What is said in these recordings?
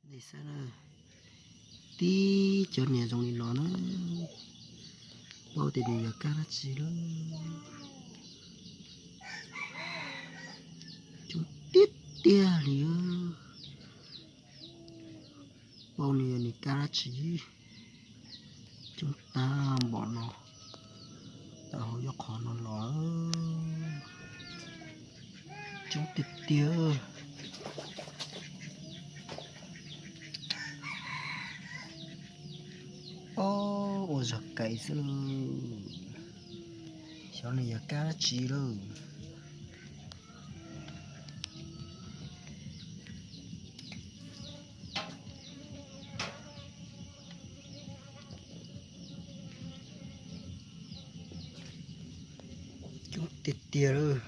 Nej saib na, tib cov niag zoo li no na, paub tias nws yog kab dab tsi lawm. Coob tiag tiag li, paub nws yog nws kab dab tsi. Coob tag npaum no, tau hauv yob qhov no los. Coob tiag tiag. Ob, ua zog kais xwb lauj. Xyov nws yog kab dab tsi lauj. Coob tiag tiag lawm.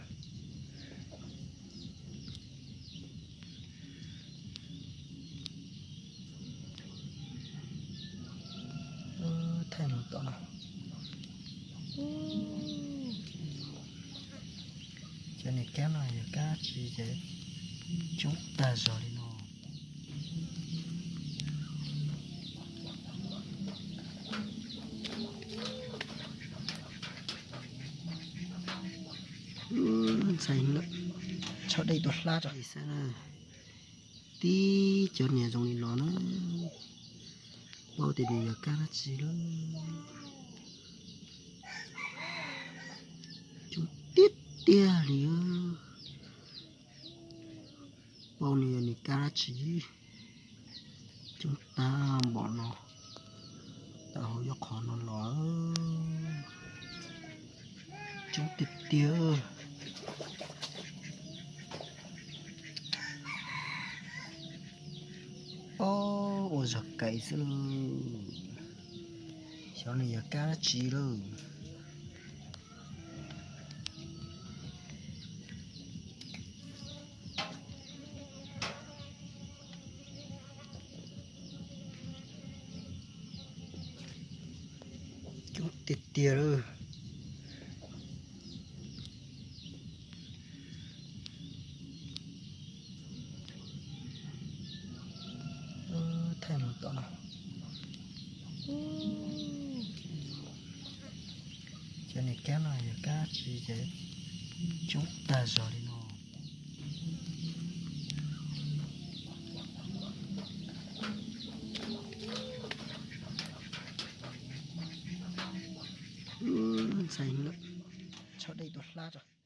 Thaij mus tom no. Cov niag kab no yog kab tsi ces coob tag zog li no. Ntxhais, tsho dej tuaj hlab rau. Tib cov niag zoo li no na, paub tias nws yog kab dab tsi lawm. Coob tiag tiag li, paub nws yog nws kab dab tsi. Coob tag npaum no, tau hauv yob qhov no los. Coob tiag tiag. Ob, ua zog kais xwb lauj. Xyov nws yog kab dab tsi lauj. Coob tiag tiag lawm. Thaij mus tom no. Cov niag kab no yog kab tsi ces coob tag zog li no. Ntxhais, tsho dej tuaj hlab rau.